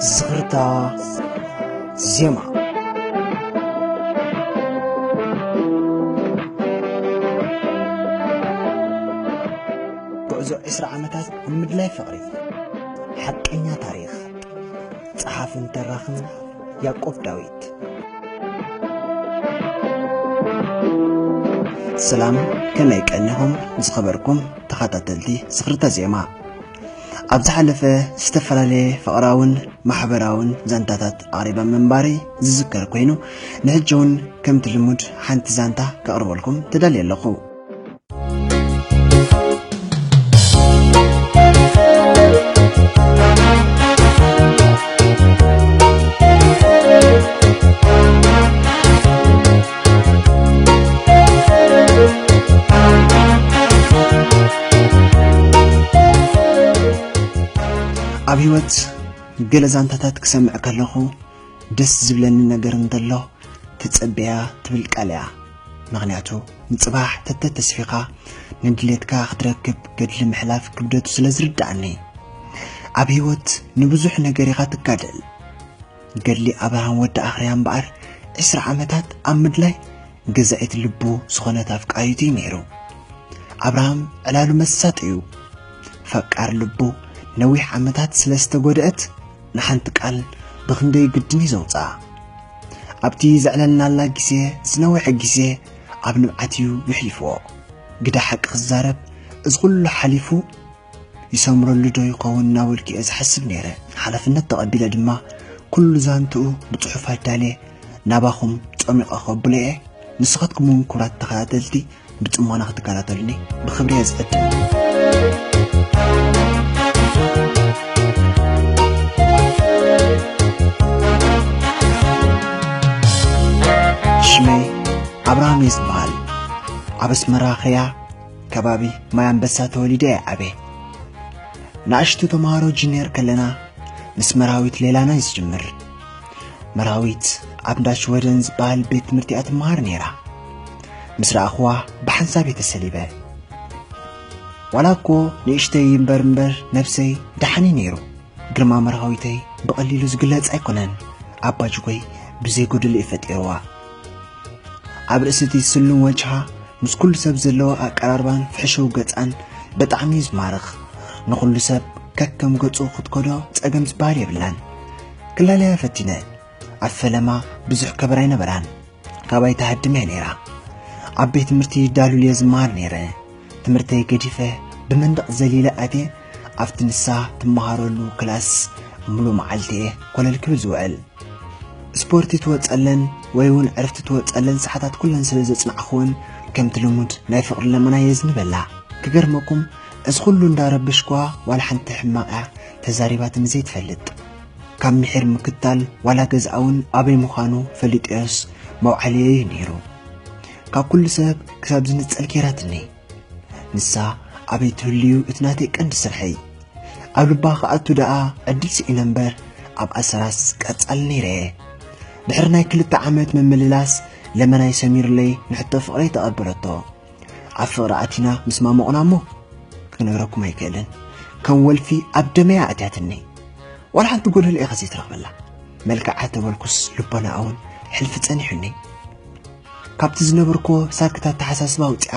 ዝኽርታ ዜማ። ጉዕዞ ዕስራ ዓመታት ኣብ ምድላይ ፍቕሪ። ሓቀኛ ታሪኽ። ጸሓፍን ተራኽን ያዕቆብ ዳዊት። ሰላም፣ ከመይ ቀኒኹም ዝኸበርኩም ተኸታተልቲ ዝኽርታ ዜማ? ኣብ ዝሓለፈ ዝተፈላለየ ፍቕራውን ማሕበራውን ዛንታታት ኣቕሪበ ምንባረይ ዝዝከር ኮይኑ፣ ንሕጂ እውን ከምቲ ልሙድ ሓንቲ ዛንታ ከቕርበልኩም ተዳልየ ኣለኹ። ኣብ ህይወት ገለ ዛንታታት ክሰምዕ ከለኹ፣ ደስ ዝብለኒ ነገር እንተሎ፣ ትጸበያ ትብል ቃል እያ። ምኽንያቱ፣ ንጽባሕ ተተተስፊኻ ንድሌትካ ክትረክብ ገድሊ ምሕላፍ ክብደቱ ስለ ዝርድኣኒ። ኣብ ህይወት ንብዙሕ ነገር ኢኻ ትጋደል። ገድሊ ኣብርሃም ወዲ ኣኽርያ እምበኣር፣ ዕስራ ዓመታት ኣብ ምድላይ ገዛኢት ልቡ ዝኾነት ኣፍቃሪቱ እዩ ነይሩ። ኣብርሃም ዕላሉ መሳጢ እዩ። ፈቃር ልቡ ነዊሕ ዓመታት ስለ ዝተጎድአት፣ ንሓንቲ ቃል ብኽንደይ ግድን እዩ ዘውፅኣ። ኣብቲ ዘዕለልናላ ግዜ ዝነውሐ ግዜ ኣብ ንብዓት እዩ የሕሊፍዎ። ግዳ ሓቂ ክዛረብ፣ እዚ ኩሉ ሓሊፉ ይሰምረሉ ዶ ይኸውን እናበልኩ እየ ዝሓስብ ነይረ። ሓላፍነት ተቐቢለ ድማ ኩሉ ዛንትኡ ብጽሑፍ ኣዳልየ ናባኹም ጾሚቐ ከብሎ እየ። ንስኻትኩም እውን ክቡራት ተኸታተልቲ ብጽሞና ክትከታተሉኒ ብኽብሪ እየ ዝዕድም። ሽመይ ኣብርሃም እየ ዝበሃል። ኣብ ኣስመራ ኸያ ከባቢ ማይ ኣንበሳ ተወሊደ እየ ዓብየ። ንኣሽቱ ተምሃሮ ጁኒየር ከለና ምስ መርሃዊት ሌላና እዩ ዝጅምር። መርሃዊት ኣብ እንዳ ሽወደን ዝበሃል ቤት ትምህርቲ እያ ትመሃር ነይራ። ምስ ረኣኽዋ ብሓንሳብ እየ ተሰሊበ። ዋላ እኮ ንእሽተይ እምበር እምበር ነብሰይ ደሓን እዩ ነይሩ። ግርማ መርሃዊተይ ብቐሊሉ ዝግለጽ ኣይኮነን። ኣባ ጅጎይ ብዘይ ጎደሎ እዩ ፈጢርዋ። ኣብ ርእሲ እቲ ስሉም ወጅሃ ምስ ኩሉ ሰብ ዘለዎ ኣቀራርባን ፍሕሽው ገጻን ብጣዕሚ እዩ ዝማርኽ። ንኹሉ ሰብ ከከም ገጹ ክትከዶ ጸገም ዝበሃል የብላን። ክላለያ ፈቲነ። ኣብ ፈለማ ብዙሕ ከበር ኣይነበራን። ካባይ ትሃድም እያ ነይራ። ኣብ ቤት ትምህርቲ ዳሉል እየ ዝመሃር ነይረ። ትምህርተይ ገዲፈ ብመንደቕ ዘሊለ ኣትየ ኣብቲ ንሳ ትመሃረሉ ክላስ ሙሉ መዓልቲ እየ ኮለል ክብል ዝውዕል። ስፖርቲ ትወጸለን ወይ እውን ዕረፍቲ ትወጸለን ሰዓታት ኩለን ስለ ዘጽናዕኹወን፣ ከምቲ ልሙድ ናይ ፍቕሪ ለመና የዝንበላ። ክገርመኩም፣ እዚ ኩሉ እንዳረበሽኩዋ ዋላ ሓንቲ ሕማቕ እያ ተዛሪባትኒ ዘይትፈልጥ። ካብ ምሒር ምክታል ዋላ ገዝኣ እውን ኣበይ ምዃኑ ፈሊጠዮስ መውዓሊየይ እዩ ነይሩ። ካብ ኩሉ ሰብ ክሳብ ዝንጸል ጌራትኒ። ንሳ ኣበይ ትህልዩ እቲ ናተይ ቀንዲ ስርሐይ። ኣብ ልባ ክኣቱ ደኣ ዕድል ስኢነ እምበር፣ ኣብ ኣሰራስ ቀጻሊ ነይረ እየ። ድሕሪ ናይ ክልተ ዓመት ምምልላስ፣ ለመናይ ሰሚሩለይ ንሕቶ ፍቕረይ ተቐበለቶ። ኣብ ፍቕሪ ኣቲና ምስ ማሞቕና እሞ፣ ክነግረኩም ኣይክእልን። ከም ወልፊ ኣብ ደመያ ኣትያትኒ። ዋላ ሓንቲ ጎደሎ ኢኻ ዘይትረኽበላ። መልክዓ ተበልኩስ ልቦናኣ እውን ሕልፊ ጸኒሑኒ። ካብቲ ዝነበርኩዎ ሳክት ኣተሓሳስባ ኣውጺኣ፣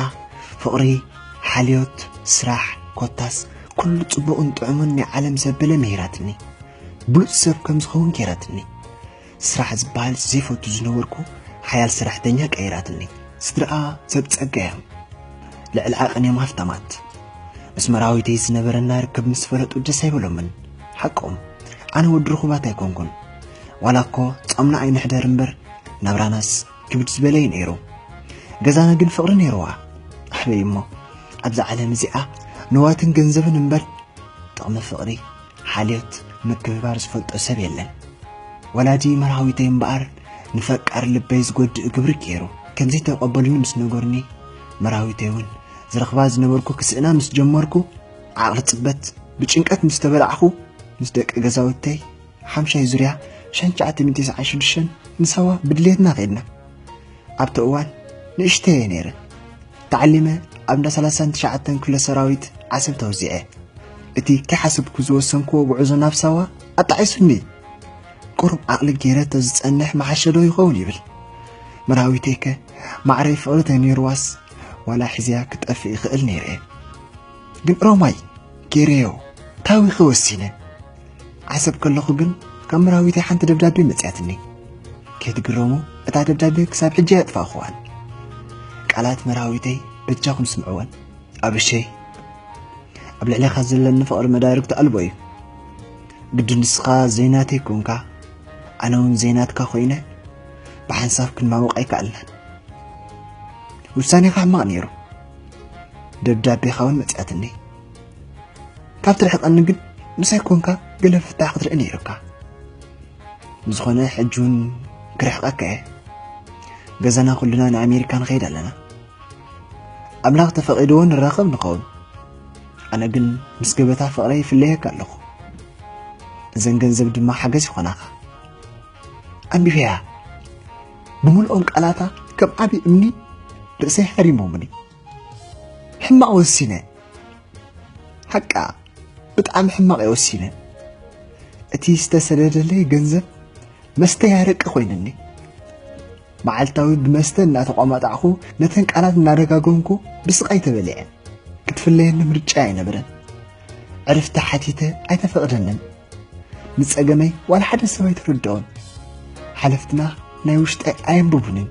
ፍቕሪ፣ ሓልዮት፣ ስራሕ፣ ኮታስ ኩሉ ጽቡቕን ጥዑምን ናይ ዓለም ዘበለ ምሂራትኒ። ብሉጽ ሰብ ከም ዝኸውን ገይራትኒ። ስራሕ ዝበሃል ዘይፈቱ ዝነበርኩ ሓያል ሰራሕተኛ ቀይራትኒ። ስድራኣ ሰብ ጸጋ እዮም። ልዕሊ ዓቐን እዮም ሃፍታማት። ምስ መራዊተይ ዝነበረና ርክብ ምስ ፈለጡ ደስ ኣይበሎምን። ሓቆም፣ ኣነ ወዲ ርኹባት ኣይኮንኩን። ዋላ እኮ ጾምና ኣይንሕደር እምበር፣ ናብራናስ ክብድ ዝበለ እዩ ነይሩ። ገዛና ግን ፍቕሪ ነይርዋ። ኣሕበይ እሞ፣ ኣብዛ ዓለም እዚኣ ንዋትን ገንዘብን እምበር፣ ጥቕሚ ፍቕሪ፣ ሓልዮት፣ ምክብባር ዝፈልጦ ሰብ የለን። ወላዲ መርሃዊተይ እምበኣር ንፈቃር ልበይ ዝጎድእ ግብሪ ገይሩ። ከምዘይተቐበሉኒ ምስ ነገሩኒ፣ መርሃዊተይ እውን ዝረኽባ ዝነበርኩ ክስእና ምስ ጀመርኩ፣ ዓቕሊ ጽበት ብጭንቀት ምስ ተበላዕኹ፣ ምስ ደቂ ገዛውተይ ሓምሻይ ዙርያ ሸንቻዕተ ሚእቲ ተስዓን ሽዱሽተን ንሳዋ ብድሌትና ከድና። ኣብቲ እዋን ንእሽተይ እየ ነይረ። ተዓሊመ ኣብ እንዳ ሰላሳን ትሽዓተን ክፍለ ሰራዊት ዓሰብ ተወዚዐ። እቲ ከይሓሰብኩ ዝወሰንክዎ ጉዕዞ ናብ ሳዋ ኣጣዒሱኒ። ቁሩብ ዓቕሊ ገይረ ተዝጸንሕ መሓሸዶ ይኸውን ይብል። መርሃዊተይከ ማዕረይ ፍቕሪ ተነይርዋስ ዋላ ሒዝያ ክጠፍእ ይኽእል ነይረ። ግን ሮማይ ገይረዮ ታዊኸ ወሲነ። ዓሰብ ከለኹ ግን ካብ መርሃዊተይ ሓንቲ ደብዳቤ መጽያትኒ። ከይትግረሙ፣ እታ ደብዳቤ ክሳብ ሕጂ ኣየጥፋእኹዋን። ቃላት መርሃዊተይ በጃኹም ስምዕወን። ኣብርሸይ፣ ኣብ ልዕሌኻ ዘለኒ ፍቕሪ መዳርግቲ ኣልቦ እዩ። ግዲ ንስኻ ዘይናተይ ኮንካ፣ ኣነ እውን ዘይናትካ ኮይነ፣ ብሓንሳብ ክንማወቕ ኣይከኣልናን። ውሳኔኻ ሕማቕ ነይሩ። ደብዳቤኻ እውን መጽኣትኒ። ካብ ትርሕቐኒ ግን ምሳይ ኮንካ ገለ ፍታሕ ክትርኢ ነይሩካ። ብዝኾነ ሕጂ እውን ክርሕቐካ እየ። ገዛና ኩልና ንኣሜሪካ ንኸይድ ኣለና። ኣምላኽ ተፈቒድዎ ንራኸብ ንኸውን። ኣነ ግን ምስ ገበታ ፍቕረይ ይፍለየካ ኣለኹ። እዘን ገንዘብ ድማ ሓገዝ ይኾናኻ። ኣንቢበያ። ብምልኦም ቃላታ ከም ዓቢ እምኒ ርእሰይ ሃሪሞምኒ። ሕማቕ ወሲነ። ሓቃ፣ ብጣዕሚ ሕማቕ እየ ወሲነ። እቲ ዝተሰደደለይ ገንዘብ መስተ ያረቂ ኮይንኒ። መዓልታዊ ብመስተ እናተቋማጣዕኹ፣ ነተን ቃላት እናደጋገምኩ ብስቓይ ተበሊዐ። ክትፍለየኒ ምርጫ ኣይነበረን። ዕርፍቲ ሓቲተ ኣይተፈቕደንን። ንጸገመይ ዋላ ሓደ ሰብ ኣይተረድኦን። ሓለፍትና ናይ ውሽጠይ ኣየንብቡንን።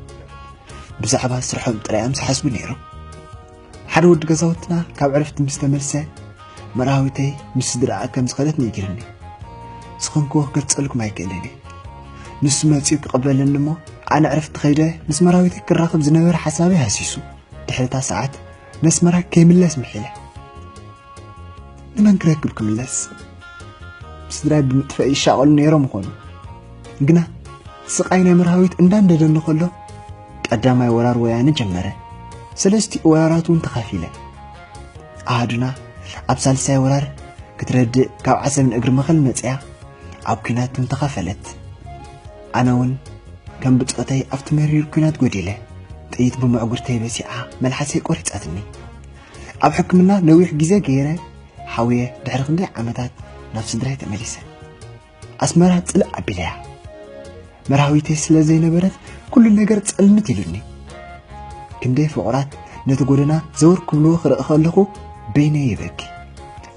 ብዛዕባ ስርሖም ጥራይ እዮም ዝሓስቡ ነይሮም። ሓደ ወዲ ገዛውትና ካብ ዕረፍቲ ምስ ተመልሰ፣ መርሃዊተይ ምስ ስድራኣ ከም ዝኸደት ነጊርኒ። ዝኸንክዎ ክገልጸልኩም ኣይክእልን እየ። ንሱ መጺኡ ክቕበለኒ እሞ፣ ኣነ ዕረፍቲ ከይደ ምስ መርሃዊተይ ክራኸብ ዝነበረ ሓሳበይ ሃሲሱ፣ ድሕሪ እታ ሰዓት ነስመራ ከይምለስ ምሒለ። ንመን ክረክብ ክምለስ? ስድራይ ብምጥፋእ ይሻቐሉ ነይሮም ይኾኑ። ግና ስቓይ ናይ መርሃዊት እንዳንደደኒ ከሎ፣ ቀዳማይ ወራር ወያነ ጀመረ። ሰለስቲኡ ወራራት እውን ተኻፊለ። ኣሃዱና ኣብ ሳልሳይ ወራር ክትረድእ ካብ ዓሰብ ንእግሪ መኸል መጽያ ኣብ ኲናት እውን ተኻፈለት። ኣነ እውን ከም ብጾተይ ኣብቲ መሪር ኲናት ጎዲለ፣ ጥይት ብምዕጉርተይ በሲዓ መልሓሰይ ቆሪጻትኒ። ኣብ ሕክምና ነዊሕ ግዜ ገይረ ሓውየ ድሕሪ ክንደይ ዓመታት ናብ ስድራይ ተመሊሰ። ኣስመራ ጽልእ ኣቢለያ። መርሃዊተይ ስለ ዘይነበረት ኩሉ ነገር ጸልምት ኢሉኒ። ክንደይ ፍቑራት ነቲ ጎደና ዘወር ክብልዎ ክርኢ ከለኹ በይነይ ይበኪ።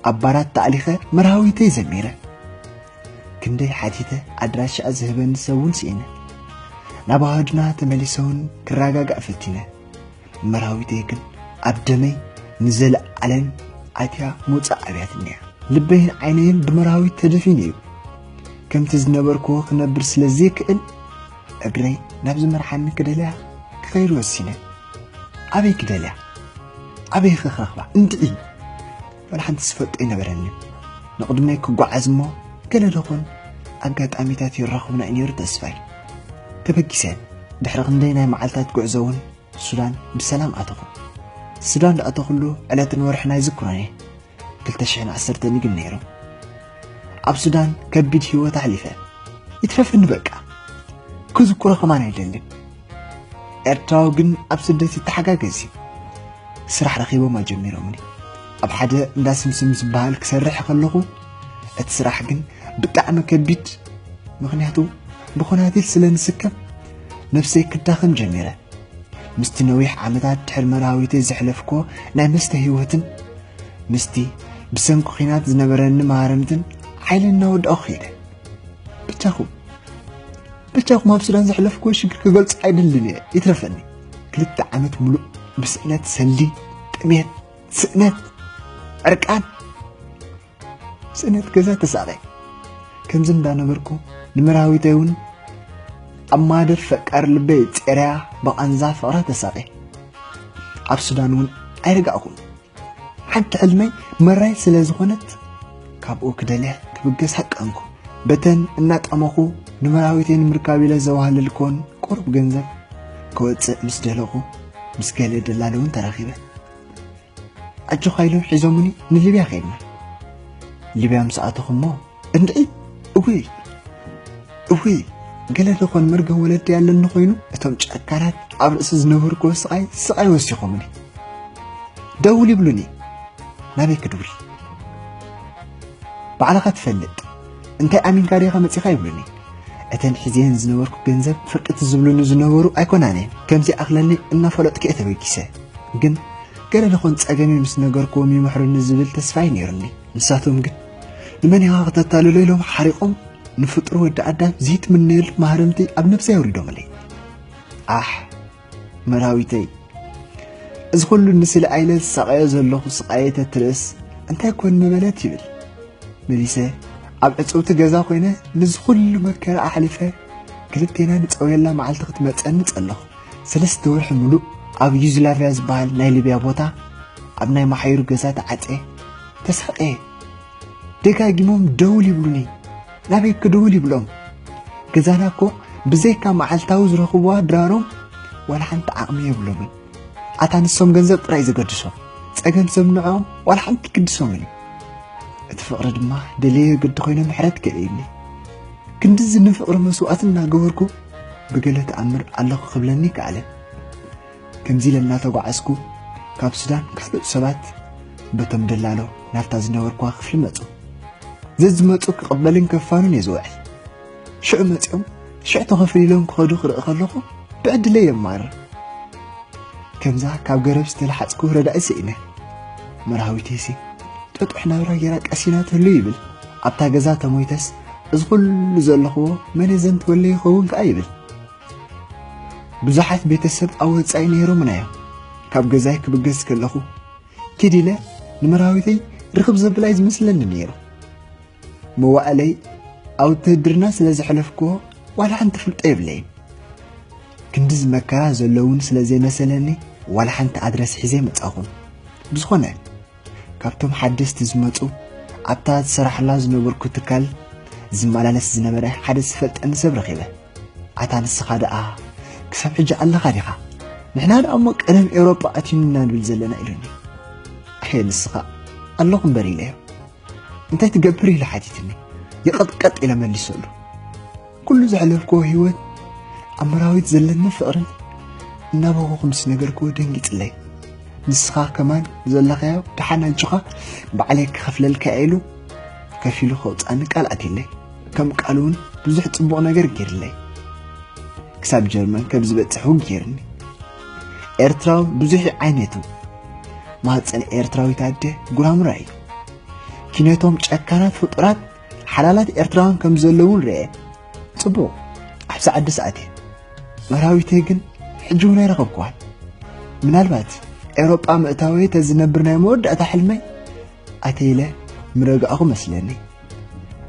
ኣብ ባራት ተኣሊኸ መርሃዊተይ ዘሚረ። ክንደይ ሓቲተ ኣድራሻኣ ዝህበኒ ሰብ እውን ስኢነ። ናብ ኣሃዱና ተመሊሰ እውን ክረጋጋእ ፈቲነ። መርሃዊተይ ግን ኣብ ደመይ ንዘለኣለም ኣትያ ምውጻእ ኣብያትኒ እያ። ልበይን ዓይነይን ብመርሃዊት ተደፊኑ እዩ። ከምቲ ዝነበርክዎ ክነብር ስለ ዘይክእል፣ እግረይ ናብ ዝመርሓኒ ክደልያ ክኸይድ ወሲነ። ኣበይ ክደልያ? ኣበይ ክረኽባ? እንድዒ! ዋላ ሓንቲ ዝፈልጦ ኣይነበረንን። ንቕድመይ ክጓዓዝ እሞ፣ ገለ ደኾን ኣጋጣሚታት ይራኸቡና እዩ ነይሩ ተስፋይ። ተበጊሰ። ድሕሪ ክንደይ ናይ መዓልታት ጉዕዞ እውን ሱዳን ብሰላም ኣተኹ። ሱዳን ዝኣተኹሉ ዕለትን ወርሕን ኣይዝክሮን እየ። ክልተ ሽሕን ዓሰርተን ግን ነይሩ። ኣብ ሱዳን ከቢድ ህይወት ኣሕሊፈ። ይትረፈኒ በቃ። ክዝክሮ ከማን ኣይደልን። ኤርትራዊ ግን ኣብ ስደት ይተሓጋገዝ እዩ። ስራሕ ረኺቦም ኣጀሚሮምኒ። ኣብ ሓደ እንዳ ስምስም ዝበሃል ክሰርሕ ከለኹ፣ እቲ ስራሕ ግን ብጣዕሚ ከቢድ፣ ምኽንያቱ ብኾናቲል ስለ ንስከም ነብሰይ ክዳኸም ጀሚረ። ምስቲ ነዊሕ ዓመታት ድሕሪ መርሃዊተይ ዘሕለፍኩዎ ናይ መስተ ህይወትን ምስቲ ብሰንኪ ኲናት ዝነበረኒ ማህረምትን ሓይሊ እናወዳእኩ ከይደ። በጃኹም፣ በጃኹም ኣብ ሱዳን ዘሕለፍኩዎ ሽግር ክገልጾ ኣይደልን እየ፣ ይትረፈኒ። ክልተ ዓመት ሙሉእ ብስእነት ሰልዲ፣ ጥሜት፣ ስእነት፣ ዕርቃን፣ ስእነት ገዛ ተሳቐ። ከምዚ እንዳነበርኩ ንመርሃዊተይ እውን ኣብ ማህደር ፈቃር ልበይ ጼርያ ብቓንዛ ፍቕራ ተሳቐ። ኣብ ሱዳን እውን ኣይረጋእኩን። ሓንቲ ሕልመይ መራይ ስለ ዝኾነት ካብኡ ክደልያ ክብገስ ሃቀንኩ። በተን እናጠመኹ ንመርሃዊተይ ንምርካብ ኢለ ዘዋህለልኩወን ቁሩብ ገንዘብ ከወፅእ ምስ ደለኹ ምስ ገለ ደላሊ እውን ተራኺበ። ኣጆኻ ኢሎም ሒዞሙኒ ንሊብያ ከይድና። ሊብያ ምስ ኣተኹ እሞ እንድዒ እውይ እውይ ገለ ደኾን መርገም ወለዲ ያለኒ ኮይኑ እቶም ጨካናት ኣብ ርእሲ ዝነበርኩዎ ስቓይ ስቓይ ወሲኾምኒ። ደውል ይብሉኒ። ናበይ ክድውል? ባዕልኻ ትፈልጥ። እንታይ ኣሚንካ ዲኻ መጺኻ ይብሉኒ። እተን ሒዘን ዝነበርኩ ገንዘብ ፍርጥት ዝብሉኒ ዝነበሩ ኣይኮናን እየን። ከምዚ ኣኽለኒ እናፈለጥኩ እየ ተበጊሰ። ግን ገለ ደኾን ጸገመይ ምስ ነገርኩዎም ይምሕሩኒ ዝብል ተስፋ እዩ ነይሩኒ። ንሳቶም ግን ንመን ኢኻ ከተታልሎ ኢሎም ሓሪቖም ንፍጡር ወዲ ኣዳም ዘይትምነየሉ ማህረምቲ ኣብ ነብሰይ ኣውሪዶምለይ። ኣሕ መራዊተይ፣ እዚ ኩሉ ንስለ ኣይለ ዝሳቐዮ ዘለኹ ስቓየ ተትርእስ እንታይ ኮን ምበለት ይብል። መሊሰ ኣብ ዕጽውቲ ገዛ ኮይነ፣ ነዚ ኩሉ መከራ ኣሕሊፈ ክልቴና ንጸውየላ መዓልቲ ክትመጸኒ ጸለኹ። ሰለስተ ወርሒ ሙሉእ ኣብ ዩዝላቪያ ዝበሃል ናይ ሊብያ ቦታ ኣብ ናይ ማሓይሩ ገዛ ተዓጽየ ተሳቐየ። ደጋጊሞም ደውል ይብሉኒ። ናበይ ክድውል ይብሎም? ገዛና እኮ ብዘይካ መዓልታዊ ዝረኽብዋ ድራሮም ዋላ ሓንቲ ዓቕሚ የብሎምን። ኣታ ንሶም ገንዘብ ጥራይ ዘገድሶም፣ ጸገም ሰብ ንዕኦም ዋላ ሓንቲ ይግድሶምን እዩ። እቲ ፍቕሪ ድማ ደለየ ግዲ ኮይነ ምሕረት ከለይኒ። ክንድዚ ንፍቕሪ መስዋእቲ እናገበርኩ ብገለ ተኣምር ኣለኹ ክብለኒ ከኣለ። ከምዚ ኢለ እናተጓዓዝኩ ካብ ሱዳን ካልኦት ሰባት በቶም ደላሎ ናብታ ዝነበርኩዋ ክፍሊ መጹ። ዘዝመጹ ክቕበልን ከፋኑን እየ ዝውዕል። ሽዑ መጺኦም ሽዕ ተኸፍሊሎም ክኸዱ ክርኢ ከለኹ ብዕድለይ የማርር። ከምዛ ካብ ገረብ ዝተለሓጽኩ ረዳኢ ስኢነ። መርሃዊተይሲ ጥጡሕ ናብራ ጌራ ቀሲና ትህሉ ይብል። ኣብታ ገዛ ተሞይተስ እዚ ኩሉ ዘለኽዎ መን የዘንትወለይ ይኸውን ከኣ ይብል። ብዙሓት ቤተሰብ ኣብ ወጻኢ ነይሮምና እዮም። ካብ ገዛይ ክብገስ ከለኹ ኪድ ኢለ ንመርሃዊተይ ርኽብ ዘብላ እዩ ዝመስለኒ ነይሩ። መዋእለይ ኣብ ውትህድርና ስለ ዘሕለፍክዎ ዋላ ሓንቲ ፍልጦ የብለይን። ክንድዚ መከራ ዘለውን ስለ ዘይመሰለኒ ዋላ ሓንቲ ኣድረስ ሒዘ ኣይመጻኹን። ብዝኾነ ካብቶም ሓደስቲ ዝመጹ ኣብታ ዝሰራሕላ ዝነበርኩ ትካል ዝመላለስ ዝነበረ ሓደ ዝፈልጠኒ ሰብ ረኺበ። ኣታ ንስኻ ደኣ ክሳብ ሕጂ ኣለኻ ዲኻ? ንሕና ደኣ እሞ ቀደም ኤውሮጳ ኣትዩና ንብል ዘለና ኢሉኒ። ኣየ ንስኻ ኣለኹ እምበር ኢለዮ። እንታይ ትገብር ኢሉ ሓቲትኒ። ይቐጥቀጥ ኢለ መሊሰሉ። ኩሉ ዘሕለፍክዎ ህይወት ኣብ መራዊት ዘለኒ ፍቕርን እናበኸኹ ምስ ነገርክዎ ደንጊጽለይ። ንስኻ ከማን ዘለኻዮ ደሓን ኣጆኻ ባዕለይ ክኸፍለልካ እየ ኢሉ ከፊሉ ከውጽኣኒ ቃል ኣትዩለይ። ከም ቃሉ እውን ብዙሕ ጽቡቕ ነገር ገይርለይ። ክሳብ ጀርመን ከም ዝበጽሕ እውን ገይርኒ። ኤርትራዊ ብዙሕ ዓይነት እዩ። ማህጸን ኤርትራዊት ኣደ ጉራምራ እዩ። ኪነቶም ጨካናት ፍጡራት ሓላላት ኤርትራውያን ከም ዘለውን ርኤ። ጽቡቕ፣ ኣብዚ ዓዲ ሰኣት እየ። መራዊተይ ግን ሕጂ እውን ኣይረኸብኩዋን። ምናልባት ኤውሮጳ ምእታወይ ተዝነብር ናይ መወዳእታ ሕልመይ ኣተይለ ምረጋእኹ መስለኒ።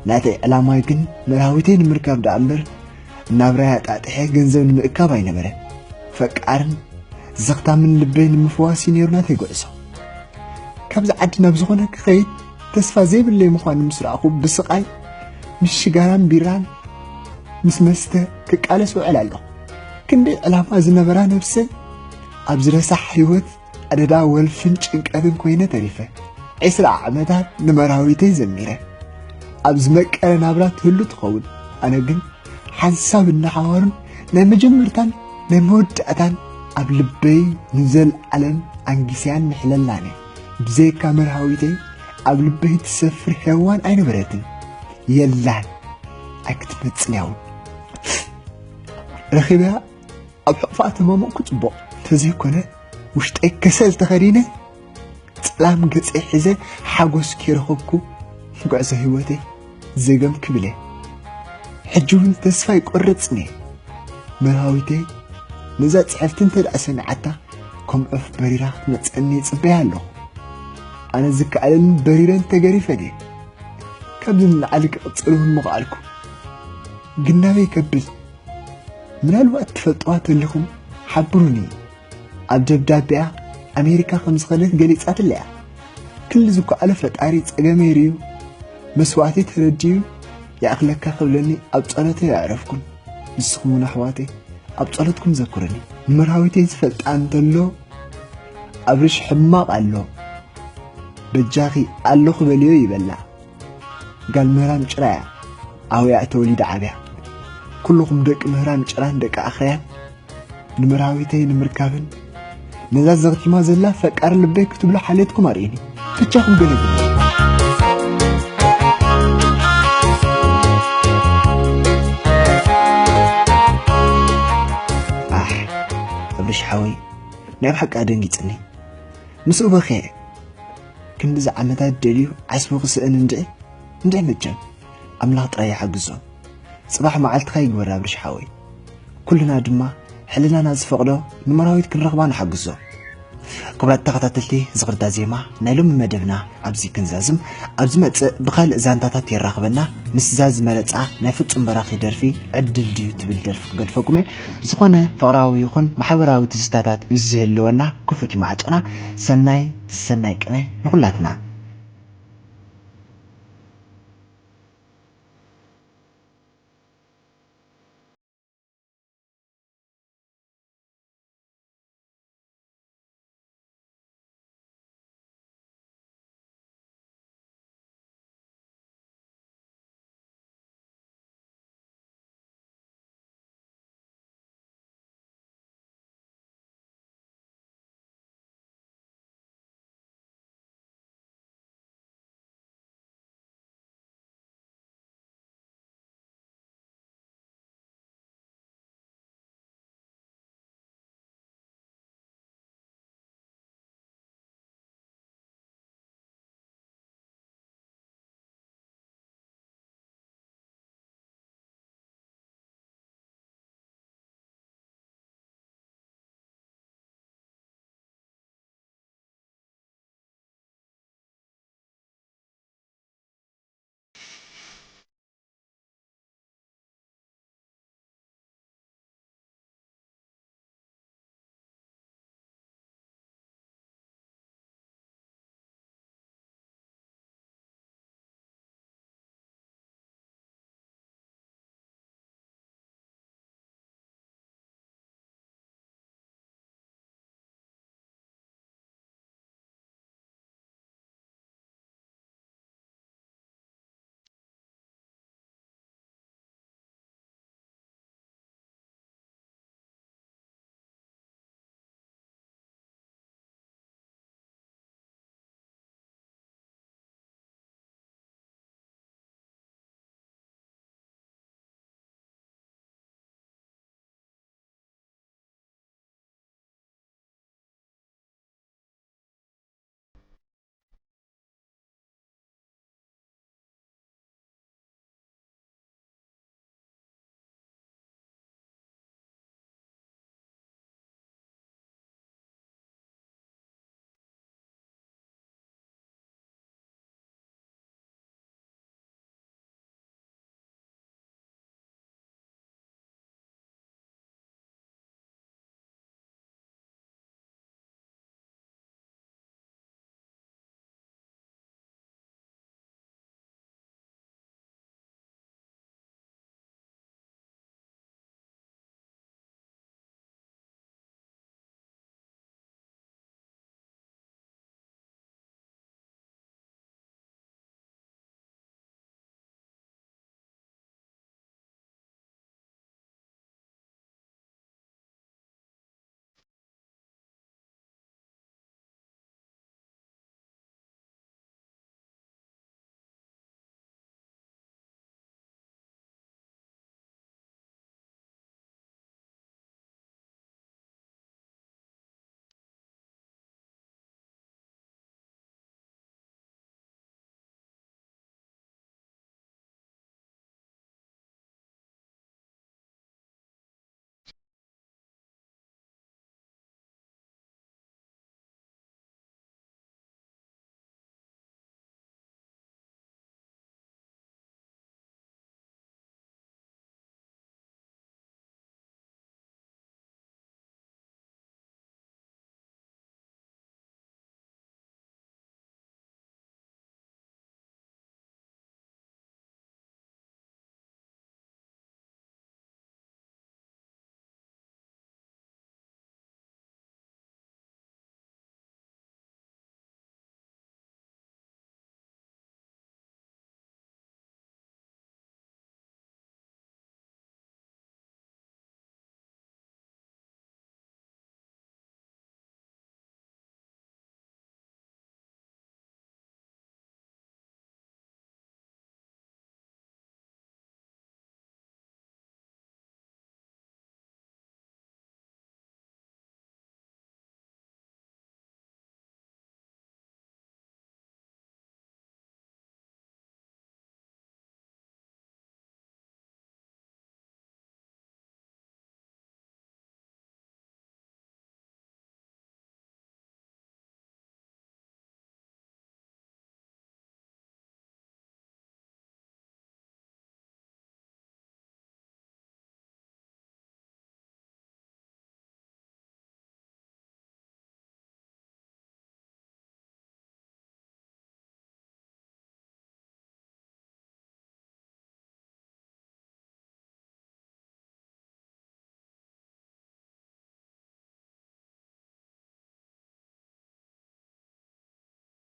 ናተይ ዕላማይ ግን መራዊተይ ንምርካብ ደኣ እምበር ናብራይ ኣጣጥሐ ገንዘብ ንምእካብ ኣይነበረን። ፈቃርን ዘኽታምን ልበይ ንምፍዋስ እዩ ነይሩ ናተይ ጉዕዞ። ካብዚ ዓዲ ናብ ዝኾነ ክኸይድ ተስፋ ዘይብለይ ምዃኑ ምስ ረኣኹ ብስቓይ ምስ ሽጋራን ቢራን ምስ መስተ ክቃለስ ውዕል ኣለኹ። ክንደይ ዕላማ ዝነበራ ነብሰይ ኣብዚ ረሳሕ ህይወት ኣደዳ ወልፍን ጭንቀትን ኮይነ ተሪፈ። ዕስራ ዓመታት ንመራዊተይ ዘሚረ ኣብ ዝመቀረ ናብራ ትህሉ ትኸውን። ኣነ ግን ሓንሳብ እናሓዋሩን ናይ መጀመርታን ናይ መወዳእታን ኣብ ልበይ ንዘለኣለም ኣንጊስያን ምሕለላን እየ። ብዘይካ መርሃዊተይ ኣብ ልበይ ትሰፍር ሄዋን ኣይነበረትን። የላን፣ ኣይክትመጽን እያ እውን። ረኺበያ ኣብ ሕቕፋ ተማመቕኩ ጽቡቕ እንተዘይኮነ ውሽጠይ ከሰል ተኸዲነ ጸላም ገጸይ ሒዘ ሓጎስ ከይረኸብኩ ጉዕዞ ህይወተይ ዘገም ክብል እየ። ሕጂ እውን ተስፋ ኣይቆርጽን እየ። መርሃዊተይ ነዛ ጽሕፍቲ እንተ ደኣ ሰሚዓታ ከም ዑፍ በሪራ ክትመጸኒ ይጽበያ ኣለኹ። ኣነ ዝከኣለኒ በሪረ እንተገሪፈ ድየ። ካብዚ ንላዕሊ ክቕጽል እውን ምኽኣልኩ። ግን ናበይ ከብል? ምናልባት ትፈልጥዋ ተሊኹም ሓብሩኒ። ኣብ ደብዳቤኣ ኣሜሪካ ከም ዝኸደት ገሊጻትለያ። ክሊ ዝከኣሎ ፈጣሪ ጸገመይ ርእዩ መስዋእተይ ተረዲኡ ይኣኽለካ ክብለኒ ኣብ ጸሎተይ ኣዕረፍኩን። ንስኹም እውን ኣሕዋተይ ኣብ ጸሎትኩም ዘክሩኒ። ንመርሃዊተይ ዝፈልጣ እንተሎ ኣብርሽ ሕማቕ ኣሎ በጃኺ ኣለኹ በልዮ ይበላ። ጋል ምህራም ጭራ እያ ኣውያ ተወሊዳ ዓብያ። ኩልኹም ደቂ ምህራም ጭራን ደቂ ኣኽርያን ንመርሃዊተይ ንምርካብን ነዛ ዘኽቲማ ዘላ ፈቃር ልበይ ክትብሉ ሓልየትኩም ኣርእዩኒ። ብቻኹም ገለ ግበሩ። ናይ ብሓቂ ኣደንጊጽኒ። ምስኡ በኺየ። ክንድዚ ዓመታት ደልዩ ዓስቡ ክስእን እንድዒ፣ እንድዒ መቸም ኣምላኽ ጥራይ ይሓግዞ። ጽባሕ መዓልትኻ ይግበር ኣብርሽ ሓወይ። ኩልና ድማ ሕልናና ዝፈቕዶ ንመራዊት ክንረኽባ ንሓግዞ። ክቡራት ተኸታተልቲ ዝኽርታ ዜማ፣ ናይ ሎሚ መደብና ኣብዚ ክንዛዝም። ኣብ ዝመጽእ ብኻልእ ዛንታታት የራኽበና። ምስዛ ዝመረጻ ናይ ፍጹም በራኺ ደርፊ ዕድል ድዩ ትብል ደርፊ ክገድፈኩም እየ። ዝኾነ ፍቕራዊ ይኹን ማሕበራዊ ትዝታታት ምስ ዝህልወና ክፉት እዩ ማዕጾና። ሰናይ ሰናይ ቅነ ንኹላትና።